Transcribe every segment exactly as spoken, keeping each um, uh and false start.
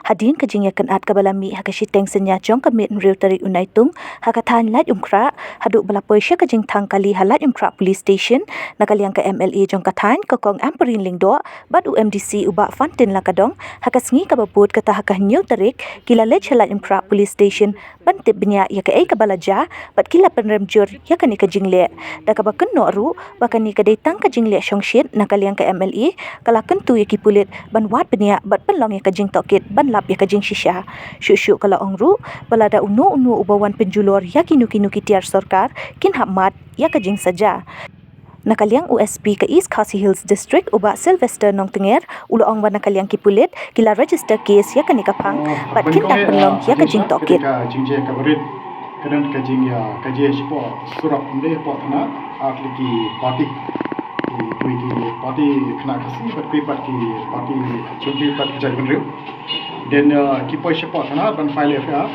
Hadien ka jingïakynad kaba la mih ha ka shiteng synñia jong ka miet hynriew tarik u Naitung ha ka thaiñ Laitumkhrah, haduh ba la poi sha ka jingthang kali ha Laitumkhrah Police Station, na ka liang ka M L A jong ka thaiñ, ka Kong Ampareen Lyngdoh, bad u M D C u Bah Fantin Lakadong, ha ka sngi kaba bud, kata ha ka hynñiew tarik, ki la leit sha Laitumkhrah Police Station ban tip bniah ïa kaei kaba la jia, bad ki la pynrem jur ïa kane ka jingleh. Da kaba kynnoh ruh ba kane ka dei tang ka jingleh shongshit, na ka liang ka M L A ka la kyntu ïa ki pulit ban wad bniah bad pynlong ïa ka jingtohkit ban lap ïa ka jingshisha. Shuh shuh ka la ong ruh ba lada uno uno uba wan pynjulor ïa kino kino ki tiar sorkar, kin hap mad ïa ka jingsaja. Na ka liang u S P ka East Khasi Hills District, u Bah Sylvester Nongtnger, u la ong ba na ka liang ki pulit ki la register case ïa kane ka phang bad kin dang pynlong ïa ka jingtohkit. Ka jingjia kaba rit, ka don ka jingïa, ka jia shapoh surok, ym dei hapoh thanat, ar tylli ki party. Ki, ki, ki party khynnah Khasi bad kiwei pat ki party jong kiwei pat ki jaitbynriew. Then, uh, ki poi shapoh thanat ban file F I R.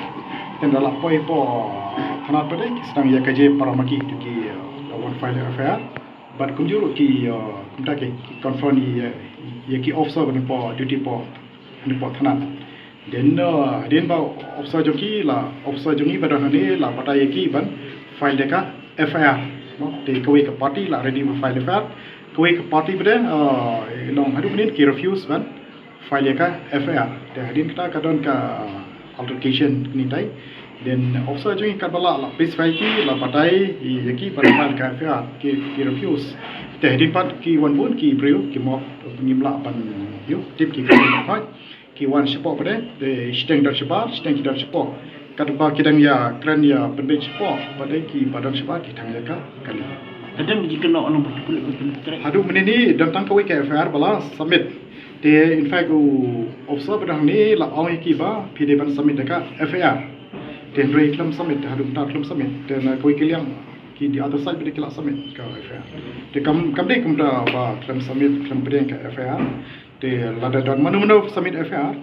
Then da la poi hapoh thanat pat de ki sdang ïa ka jia para ma ki, to ki, uh, wan file F I R. Bad kumjuh ruh ki, uh, kumta ki, ki confront ïa, ïa ki officer ba don hapoh duty hapoh, hapoh thanat. Then, uh, hadien ba officer jong ki la, officer jong ngi ba don hangne la batai ïa ki ban file da ka F I R. No? Te kawei ka party la ready ban file F I R. Kawei ka party pat de, uh, long haduh mynnin ki refuse ban file ïa ka F I R. Te hadien kata ka don ka altercation kynthei. Then officer jong ngi katba lah la pacify ki, la batai ïa ki ban file ka F I R, ki, ki refuse. Te hadien pat ki wan bun ki briew, ki mop, ngim lah ban ïoh tip ki, ki wan shapoh pat de, te shiteng don shabar, shiteng ki don shapoh. Katba ki dang ïakren ïa pynbeit shapoh, pat de kiba don shabar ki thang ïa ka kali. Ka don jingkynnoh nong ba ki pulit ba ki pulit. Haduh mynnin hi don tang kawei ka F I R ba la submit. Te in fact u officer ba don hangne la ong ïa ki ba phi dei ban submit da ka F I R. Te hynrei khlem submit, haduh mynta khlem submit. Te na kawei ka liang ki the other side pat de ki la submit ka F I R. Te kam, kam dei kumta ba khlem submit, khlem pdiang ka F I R. Te lada don mano mano submit F I R,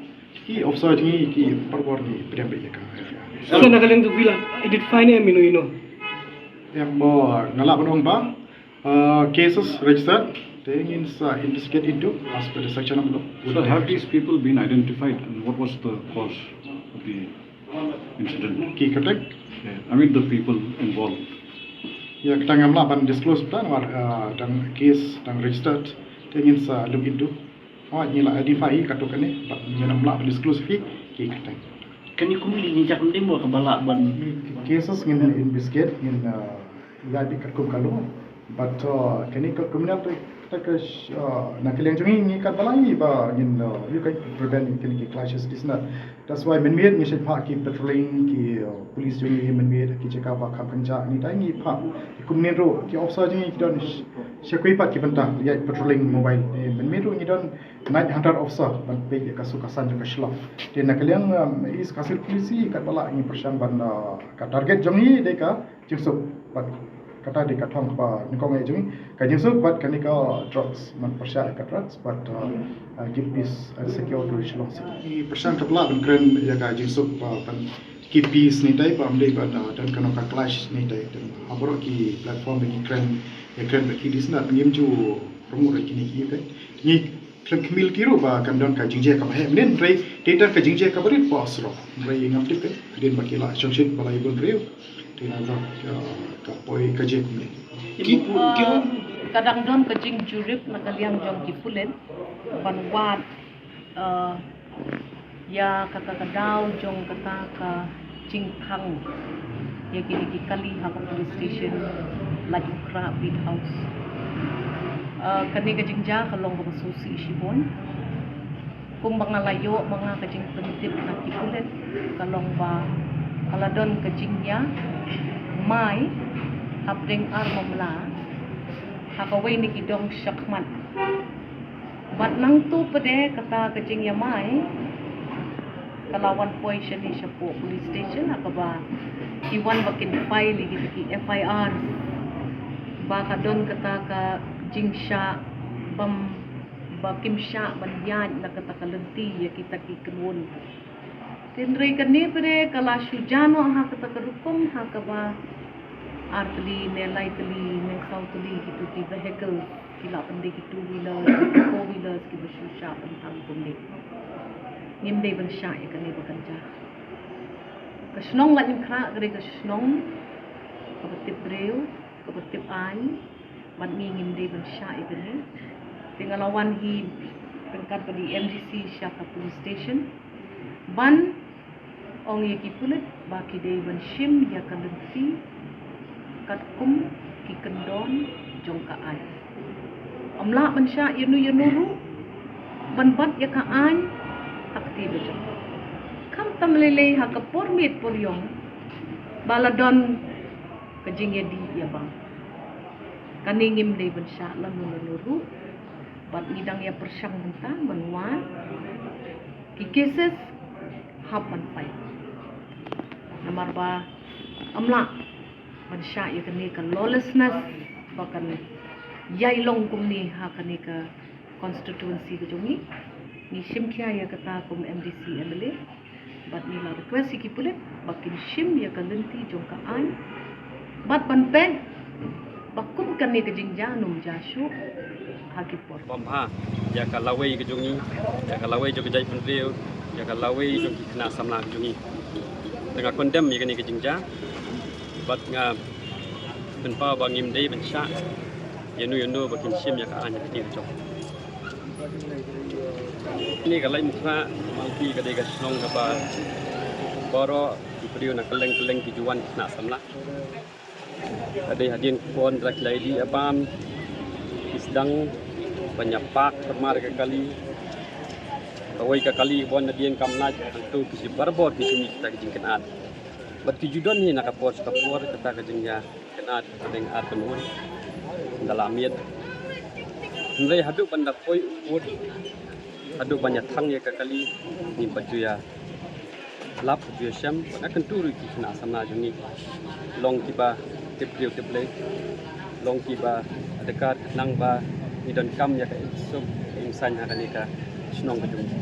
ki officer jong ngi ki por por ngi pdiang beit ïa ka F I R. So na ka liang jong phi la identify ne em ino ino? Em, ba nga lah ban ong ba, uh, cases registered, te ngin sa investigate into as per the section of law. So have these people been identified and what was the cause of the incident? Ki kyrteng? Yeah, I mean the people involved. Ïa, kata ngam lah ban disclose beit namar, uh, dang case dang registered, te ngin sa look into. Oh, ngi la identify hi katto katne, but ngim lah ban disclose hi ki kyrteng. Kane kumne ngi jam dei mo kaba lah ban. Cases ngin investigate, ngin, uh, ïa beit katkum ka law. But, uh, kane ka kumne te, te ka, uh, na ka liang jong ngi, ngi katba lah ngi ba ngin, uh, ïa ka prevent kine ki clashes, this and that. That's why mynmiet ngi shait phah ki patrolling, ki, uh, police jong ngi mynmiet, ki jaka ba kham kynjah, ngi dei ngi phah. Kumne ruh ki officer jong ngi ki don sh-, sha kiwei pat ki bynta ïa patrolling mobile. Eh, mynmiet ruh ngi don night hunter officer ban peit ïa ka suk ka saiñ jong ka shlok. Te na ka liang, um, East Khasi Hills Police katba lah ngi pyrshang ban, uh, ka target jong ngi dei ka jingsuk bad kata dei ka thong kaba nyngkong eh jong ngi, ka jingsuk bad kane ka drugs, ban pyrshah ïa ka drugs bad, uh, uh, keep peace and security Shillong City. Ngi pyrshang katba lah ban kren ïa ka jingsuk ba ban keep peace ne tai, ba ym dei ban, uh, don kano ka clash ne tai. Te ha baroh ki platform ba ngi kren, ïa kren bad ki, this and that, ngim ju rung re kine ki, okay. Ngi khlem khmih lynti ruh ba kan don ka jingjia kaba heh mynnin, hynrei dei tang ka jingjia kaba rit hapoh surok. Hynrei ngam tip, eh, hadien ba ki la shongshit ba la ïa bun briew. Te na ka, ka poi ka jia kumne. Ki, ki, ka dang don ka jingjurip na ka liang jong ki pulit ban wad, eh, ïa kata ka daw jong kata ka jingthang ïa kine ki kali ha ka police station Laitumkhrah Beat House. Eh, kane ka jingjia ka long kaba sngewsih shibun. Kumba nga la ïoh ma nga ka jingpyntip na ki pulit, ka long ba ka la don ka jingïa mai hapdeng ar mamla ha kawei na ki dong shakhmat. Bad nangta pat de kata ka jingïamai ka la wan poi shane shapoh police station, ha kaba ki wan ba kin file ïa kita ki F I R ba ka don kata ka jingshah bam, ba kim shah ban ïaid na kata ka lynti ïa kita ki kynhun. Hynrei kane pat de ka la shu jia noh ha kata ka rukom ha kaba ar tylli ne lai tylli ne saw tylli kitu ki vehicle, ki lah ban dei ki two wheeler, four wheelers, kiba shu shah ban thang kumne. Ngim dei ban shah ïa kane ba kan jia. Ka shnong Laitumkhrah ka dei ka shnong kaba tip briew, kaba tip aiñ, bad ngi ngim dei ban shah ïa kane. Te nga la wan hi ryngkat bad i M D C sha ka police station ban ong ïa ki pulit ba ki dei ban shim ïa ka lynti katkum ki kyndon jong ka aiñ. Ym lah ban shah ïano ïano ruh ban bat ïa ka aiñ ha ka kti ba jong. Khamtam lei lei ha ka por miet por ïong ba la don ka jingïadih ïa bam. Kane ngim dei ban shah lano lano ruh. Bad ngi dang ïa pyrshang mynta ban wad ki cases hap ban pait. Namar ba ym lah ban shah ïa kane ka lawlessness ba kan ïai long kumne ha kane ka constituency ka jong ngi. Ngi shim khia ïa kata kum M D C M L A. Bad ngi la request ïa ki pulit ba kin shim ïa ka lynti jong ka aiñ bad ban peit ba kum kane ka jingjia nym jia shuh ha ki por. Bam ha ïa ka lawei ka jong ngi, ïa ka lawei jong ka jaitbynriew, ïa ka lawei jong ki khynnah samla ka jong ngi. Te nga condemn ïa kane ka jingjia bad nga pynpaw ba ngim dei ban shah ïano ïano ba kin shim ïa ka aiñ ha ka kti ka jong. Kane ka Laitumkhrah Malpi ka dei ka shnong kaba baroh ki briew na kylleng kylleng ki ju wan ki khynnah samla. Ka dei hadien ka por hynrei ki la ïadih ïa bam, ki sdang ban ïa pak pyrmar ka kali. Kawei ka kali ka wan hadien kam lait, hangto ki shi barabor ki ju mih kita ki jingkynad. Bad ki ju don hi na ka por sha ka por kata ka jingïa kynad, ka dang ar pynhun da la miet. Hynrei haduh ban da poi u kut, haduh ban ïa thang ïa ka kali, ngim pat ju ïa lap, ju ïa shem. Bad nga kyntu ruh ïa ki khynnah samla jong ngi, long kiba tip briew tip lei, long kiba adkar khnang ba ngi donkam ïa ka imsuk imsaiñ ha kane ka shnong ka jong ngi.